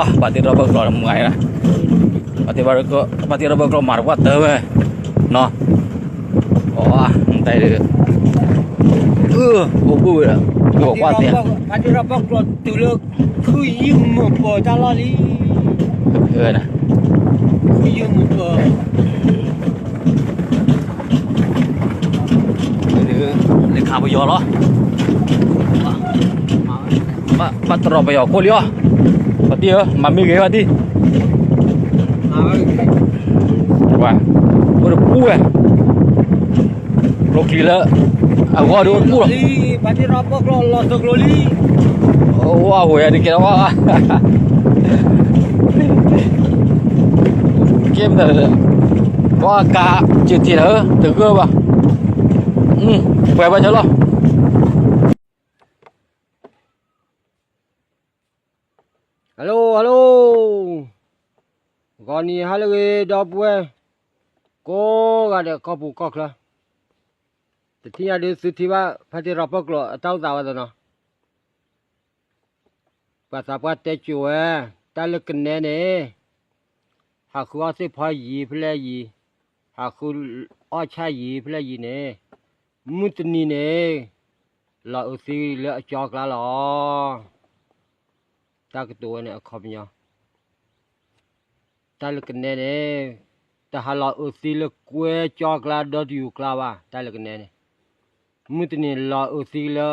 ဖါတံၢ်ရီၢ်ပၢၢ်ကျိာ်မၤဂ့ၤ, ဖါတံၢ်ရီၢ်ပၢၢ်ကျိာ်မၤတပှၢ်တၢၢ်ဝဲ, နီၤ, အီ, တၢ်အံၤဒုး, အိၣ်ဘှံးဝဲ, ဖါတံၢ်ရီၢ်ပၢၢ်ကျိာ်တုၤလၢ ခုယံာ်မုၢ်ပၢၤတၢ်လီၢ်လံ, ခုယံာ်မုၢ်ပၢၤ လၢခးပယီၤလီၤ, ဘၣ်တရီပယီၤခိၣ်လံအီၤ, ဖါတံၢ်ဧၢ, မၤမ့ၢ်ဂ့ၤဖါတံၢ်, ဝဲ, အိၣ်တပူၤဝဲ, ကျိချံလၢအဂီၢ်ဒုးအိၣ်တပူၤလီၤ, ဖါတံၢ်ရီၢ်ပၢၢ်ကျိာ်လီၤသကျိၤလံ, အိၣ်အဝဲဒ်ကဲလီၤ, ကဲမတၤ, ကီၢ်အကါ, ကၠ့တ့ၢ်လၢတဂၢၢ်ဘၣ်, ပှဲၤဘၣ်ဆၢလီၤ. Hello hello, ဂီၤနံၤဟါလၢအဂ့ၤ ဒီပုၢ်ဝဲၢ်ကိးဂၤဒဲး ကီၢ်ပူၤကီၢ်ချၢ, တထံၣ်ညါဒုးသုထံၣ်ဘၣ် ဖါတံၢ်ရီၢ်ပၢၢ်ကျိာ်အတၢ်အိၣ်သးဝဲသနီၤ, ပှၤသးပှၢ်တဲစိၤဝဲ, တၢ်လၢကနဲန့ၣ်, ဟးဃုအီၣ်သ့ၣ်ဖီယံၤဖဲလဲၣ်ယံၤ, ဟးဃုအီၣ်ဆၣ်ယံၤဖဲလဲၣ်ယံၤန့ၣ်, မုၢ်တနံၤန့ၣ်, လီၤအုးသံလၢအကၠီအကျါလီၤ. တၢ်ကတိၤဝဲန့ၣ်အခီပညီ, တၢ်လၢကနဲန့ၣ်, တဟးလီၤအုးသံလၢကွဲကၠီအကျါဒီတယူၤကျါဘၣ်, တၢ်လၢကနဲန့ၣ်, မုၢ်တနံၤလီၤအုးသံလၢ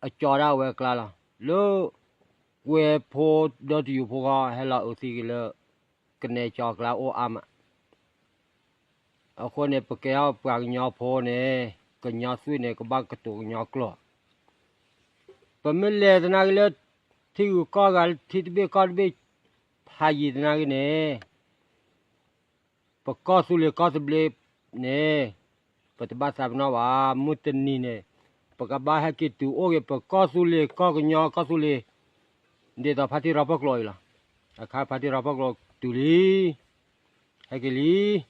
အကၠီဒၣ်ဝဲအကျါလီၤ. လၢကွဲဖိဒီတယူၤဖိဃီ ဟဲလီၤအုးသံက့ၤလၢ ကနဲကၠီအကျါအိၣ်အါမး. အဃိန့ၣ် ပကဲထီၣ်ပှၤကညီဖိန့ၣ်, ကညီသွံၣ်န့ၣ် ကဘၣ်ကတိၤကညီကျိာ်. ပမ့ၢ်လဲၤသနာ်က့လၢ ထံဂုၤကီၢ်ဂၤ, ထံတဘ့ၣ်ကီၢ်တဘ့ၣ်, ဖးယံၤသနာ်က့န့ၣ်, ပကီၢ်သူလ့ၤကီၢ်သဘျ့န့ၣ်, ပတဘၣ်သးပ့ၤနီၣ်ဘၣ်. မုၢ်တနံၤန့ၣ်, ပကဘၣ်ဟဲက့ၤတုၤအိၣ်က့ၤ ပကီၢ်သူလ့ၤကီၢ်ကညီကီၢ်သူလ့ၤ, ဒ်သိးဖါတံၢ်ရီၢ်ပၢၢ်ကျိာ်အံၤလီၤ. အခါဖါတံၢ်ရီၢ်ပၢၢ်ကျိာ်တုၤလံ, ဟဲက့ၤလံ.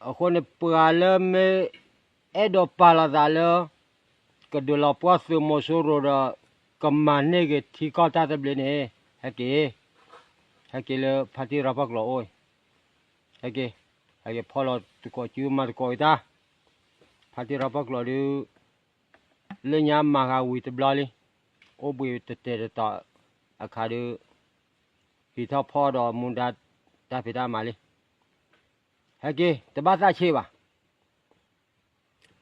အဃိန့ၣ် ပှၤလၢမ့ၢ်အဲၣ်ဒိးပာ်လီၤသးလၢ ကဒုးလီၤပှီၢ်သုးမီၤစိရိၤဒီး ကမၤန့ၢ်က့ၤထံကီၢ်တၢ်သဘျ့န့ၣ်, ဟဲက့ၤ, ဟဲက့ၤလၢဖါတံၢ်ရီၢ်ပၢၢ်ကျိာ်အိၣ်, ဟဲက့ၤ, ဟဲက့ၤဖီလီၤသကိးစုမၤသကိးက့ၤတၢ်. ဖါတံၢ်ရီၢ်ပၢၢ်ကျိာ်ဒုး လၢညါမၤဃာ်ဝံၤတဘျီလံ, အိၣ်ဘှံးတတဲာ်တတီၤအခါဒုး, ဟံးထီၣ်ဖီဒီးမူဒါတၢ်ဖံးတၢ်မၤလံ. ဟဲက့ၤ, တဘၣ်သးဆံးဘၣ်.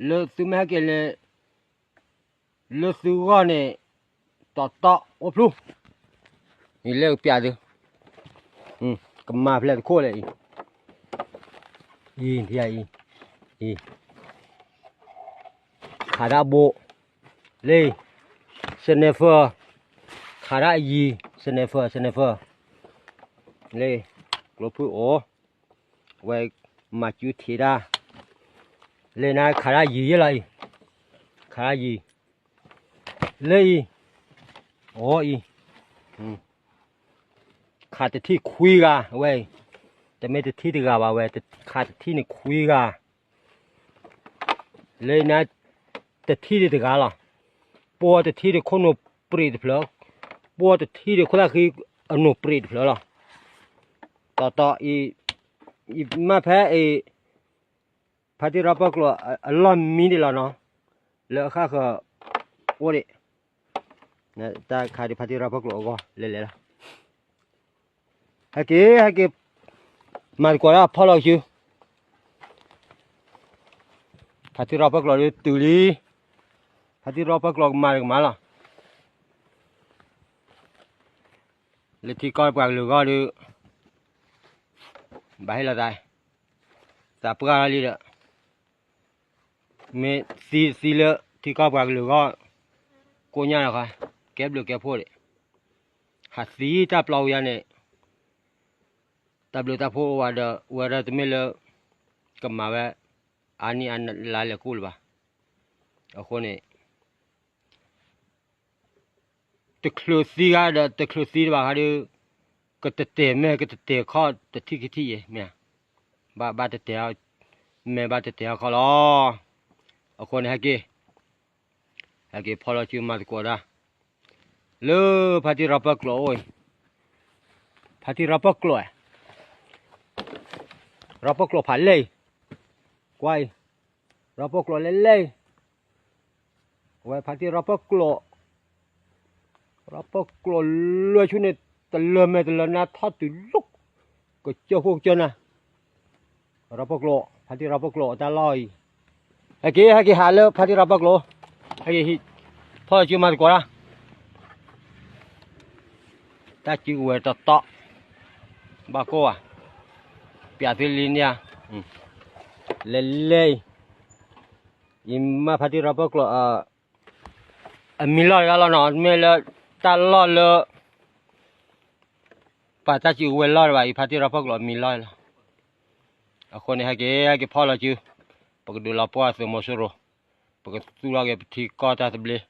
လၢသုမ့ၢ်ဟဲက့ၤန့ၣ်, လၢသုဂီၢ်န့ၣ်, တီတီအိၣ်ဖျူ, ယလဲၤကပျးသု, ကမၤဖျဲးတခိၣ်လဲၣ်အံၤ, အံၤ, အံၤ, ခးဒၣ်ဘိ, လၢ, sniper, ခးဒၣ်ယံၤ, sniper, sniper, လၢ, ကျိဖုၣ်အိၣ်, ဝဲ, မၤစုထံးတၢ်, လၢနခးဒၣ်ယံၤယဲလီၤအံၤ, ခးဒၣ်ယံၤ, လၢအံၤ, အိၣ်အံၤ, ခးတထံၣ်ခွံဂၤဝဲ, တမ့ၢ်တထံၣ်တဂၤဘၣ်ဝဲ, ခးတထံၣ်န့ၣ်ခွံဂၤ, လၢန, တထံၣ်ဒံးတဂၤလီၤ. ပှၤတထံၣ်ဒံးခိၣ်နူာ်ပြံးတဖျၢၣ်, ပှၤတထံၣ်ဒံးခိၣ်သၣ်ဃံအနူာ်ပြံးတဖျၢၣ်လီၤ. တီတီအံၤ, ယမ့ၢ်ဖဲအံၤ, ဖါတံၢ်ရီၢ်ပၢၢ်ကျိာ်အလီၢ်မံဒံးလီၤနီၤ, လၢအဃၣ်ဃၢၤအိၣ်ဒံး, တၢ်ခါဒံးဖါတံၢ်ရီၢ်ပၢၢ်ကျိာ်အဂီၢ်လဲၤလဲၤလီၤ. ဟဲက့ၤ, ဟဲက့ၤ, မၤသကိးတၢ်ဖီလီၤစု, ဖါတံၢ်ရီၢ်ပၢၢ်ကျိာ်ဒုးတုၤလံ, ဖါတံၢ်ရီၢ်ပၢၢ်ကျိာ်ကမၤတကမၤလီၤ. လၢထံကီၢ်ပှၤကလုာ်ဂီၢ်ဒုး, ဘၣ်ဟ့ၣ်လီၤသး, သးပှၢ်လီၤလံဒီး, မ့ၢ်သံသံလၢထံကီၢ်ပှၤကလုာ်ဂီၢ်, ကိညၢ်လီၤခါ, ကဲဘျုးကဲဖှိၣ်ဒံး, ဟးသံတၢ်ပျီဝံၤယါန့ၣ်, တၢ်ဘျုးတၢ်ဖှိၣ်အိၣ်ဝဲဒီး ဝဲဒၣ်တမ့ၢ်လၢ ကမၤဝဲ, အါနံၣ်အါလါလဲၤကူၣ်လၢၤဘၣ်. အဃိန့ၣ် တချုးသံဂၤဒီးတချုးသံတဘၣ်ခါဒီး, ကတတဲာ်မဲာ် ကတတဲာ်ခီၣ်တထံၣ်ခံထံၣ်အံၤ, မ့ၢ်ဧါ, ဘၣ်ဘၣ်တတဲာ်, မဲာ်ဘၣ်တတဲာ်ခီၣ်လီၤ. အဃိန့ၣ်ဟဲက့ၤ, ဟဲက့ၤဖီလီၤစုမၤသကိးတၢ်, လၢဖါတံၢ်ရီပၢၢ်ကျိးအိၣ်အံၤ, ဖါတံၢ်ရီပၢၢ်ကျိး, ရီပၢၢ်ကျိးဖးလဲၢ်အံၤ, ကွၢ်အံၤ, ရီပၢၢ်ကျိးလဲၢ်လဲၢ်အံၤ, အဝဲဖါတံၢ်ရီပၢၢ်ကျိး, ရီပၢၢ်ကျိးလွဲၢ်ဆူန့ၣ် တလၢမဲာ်တလၢနါထီၣ်တုၤလီၤ, ကစၢၢ်ခိၣ်ကစၢၢ်နၢ် ရီပၢၢ်ကျိး, ဖါတံၢ်ရီပၢၢ်ကျိးအတၢ်လီၢ်အံၤ, ဟဲက့ၤ ဟဲက့ၤဟးလၢဖါတံၢ်ရီပၢၢ်ကျိး, ဟဲက့ၤဟံး, ဖီၣ်လီၤစုမၤသကိးတၢ်, တၢ်စုကဝဲၤတတီ, ဘၣ်ကိၢ်ဧါ, ပျးသုလံန့ၣ်ဧါ, လဲၤလဲၤအံၤ, ယမ့ၢ်ဖါတံၢ်ရီပၢၢ်ကျိး, အမံၤလီၢ်တဂၤလီၤနီၤ, မ့ၢ်လၢတၢ်လီၢ်လၢ ပာ်တၢ်စုကဝဲၤလီၢ်တဘၣ်အံၤ ဖါတံၢ်ရီပၢၢ်ကျိးအမံၤလီၢ်လီၤ. အဃိန့ၣ် ဟဲက့ၤ ဟဲက့ၤဖီၣ်လီၤစု, ပကဒုးလီၤပှီၢ်သုးမီၤစိရိၤ, ပကသူၣ်ထီၣ်က့ၤပထံကီၢ်တၢ်သဘျ့,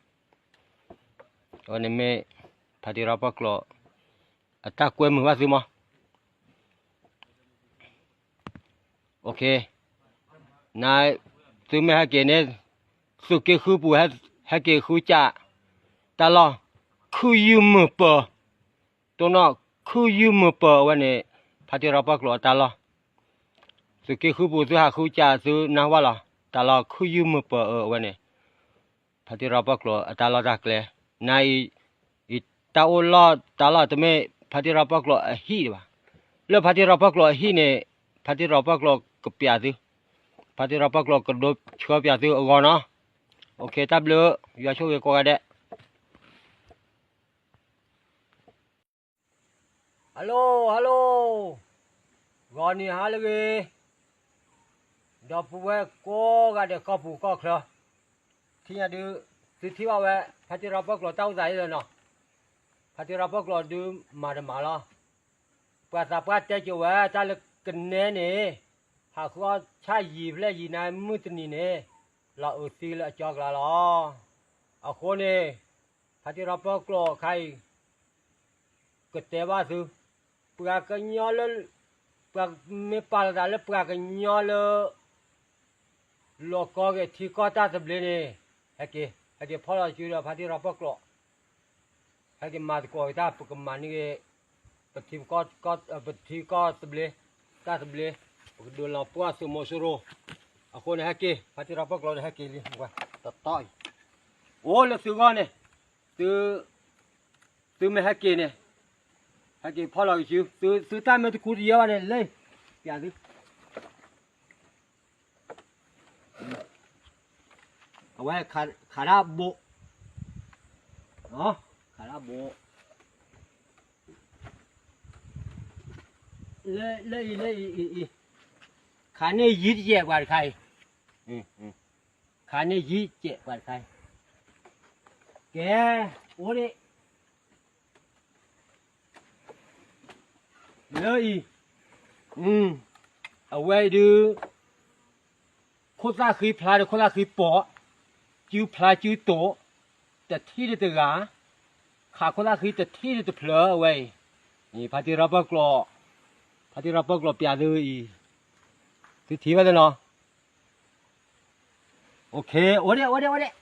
အဝဲန့ၣ်မ့ၢ် ဖါတံၢ်ရီပၢၢ်ကျိး အတၢ်ကွဲမုာ်ဘၣ်သုမီၤ. န သုမ့ၢ်ဟဲက့ၤန့ၣ်, သုးက့ဃုပူၤ ဟဲက့ၤဃုစး, တၢ်လီၢ်, ခုၣ်ယုၢ်မုာ်ပၢၤ, တိၢ်နီၣ် ခုၣ်ယုၢ်မုာ်ပၢၤအဝဲန့ၣ်, ဖါတံၢ်ရီပၢၢ်ကျိးအတၢ်လီၢ်, သုးက့ဃုပူၤ သုဟးဃုစး သုနၢ်ဟူဘၣ်လီၤ, တၢ်လီၢ်ခုၣ်ယုၢ်မုာ်ပၢၤအဝဲန့ၣ် ဖါတံၢ်ရီပၢၢ်ကျိးအတၢ်လီၢ်တၢ်ကျဲ, နအံၤ, အံၤတၢ်အိၣ်လီၢ်တၢ်လီၢ်တမ့ၢ်ဖါတံၢ်ရီပၢၢ်ကျိးအဟံၣ်ဒံးဘၣ်. လၢဖါတံၢ်ရီပၢၢ်ကျိးအဟံၣ်န့ၣ်, ဖါတံၢ်ရီပၢၢ်ကျိးကပျးသု, ဖါတံၢ်ရီပၢၢ်ကျိးကဒိဆှၢပျးသုအဂီၢ်နီၤ. တၢ်ဘျုး, ယွၤဆိၣ်ဂ့ၤကိးဂၤဒဲး. Hello, hello, ဂီၤနံၤဟါလၢအဂ့ၤ, ဒီပုၢ်ဝဲၢ်ကိးဂၤဒဲးကီၢ်ပူၤကီၢ်ချၢ, ထံၣ်ညါဒုး, သုထံၣ်ဘၣ်ဝဲ, ဖါတံၢ်ရီပၢၢ်ကျိးတၢ်အိၣ်သးအံၤလီၤနီၤ, ဖါတံၢ်ရီပၢၢ်ကျိးဒုးမၤတမၤလီၤ. ပှၤသးပှၢ်တဲက့ၤဝဲတၢ်လၢကနဲန့ၣ်, ဟးဃုအီၣ်ဆၣ်ယံၤဖျဲၣ်ယံၤန့ၣ်မုၢ်တနံၤန့ၣ်, လီၤအုးသံလၢအကၠီကျါလီၤ. အဃိန့ၣ်, ဖါတံၢ်ရီပၢၢ်ကျိးအခါအံၤ, ကတဲဘၣ်သု, ပှၤကညီလၢ, ပှၤမ့ၢ်ပာ်လီၤသးလၢပှၤကညီလၢ လီၤကီက့ၤထံကီၢ်တၢ်သဘျ့န့ၣ်, ဟဲက့ၤ, ဟဲက့ၤဖီၣ်လီၤစုဒီးဖါတံၢ်ရီပၢၢ်ကျိး, ဟဲက့ၤမၤသကိးက့ၤတၢ် ပကမၤန့ၢ်က့ၤ, ပထံ, ပထံကီၢ်သဘျ့, တၢ်သဘျ့, ပကဒုးလီၤပှီၢ်သုးမီၤစိရိၤ, အဃိန့ၣ်ဟဲက့ၤ ဖါတံၢ်ရီပၢၢ်ကျိးန့ၣ် ဟဲက့ၤလံ, တတီအံၤ, အိၣ်လၢသုဂီၢ်န့ၣ်, သု, သုမ့ၢ်ဟဲက့ၤန့ၣ်, ဟဲက့ၤဖီၣ်လီၤက့ၤစု, သု, သုတၢ်မ့ၢ်တခူတယၢဘၣ်န့ၣ် လၢ, ပျးသု အဝဲခးတၢ်ဘိး, ခးတၢ်ဘိး, လၢအံၤ လၢအံၤအံၤ, ခးန့ၢ်ယံၤတကဲးပှၤတခါအံၤ, ခးန့ၢ်ယံၤတကဲးပှၤတခါအံၤ, ကဲ, အိၣ်ဒံး လၢအံၤ, အဝဲအံၤဒုး, ခိၣ်သၣ်ဃံဖျါဒီးခိၣ်သၣ်ဃံပိာ်, စုဖျါစုတိာ်, တထံၣ်တဂၤ, ခးခိၣ်သၣ်ဃံတထံၣ်တဖျၢၣ်အဝဲအံၤ, ဖါတံၢ်ရီပၢၢ်ကျိး, ဖါတံၢ်ရီပၢၢ်ကျိးပျးသုအံၤ, သုထံၣ်ဘၣ်သနီၤ အိၣ်ဒံး အိၣ်ဒံး အိၣ်ဒံး,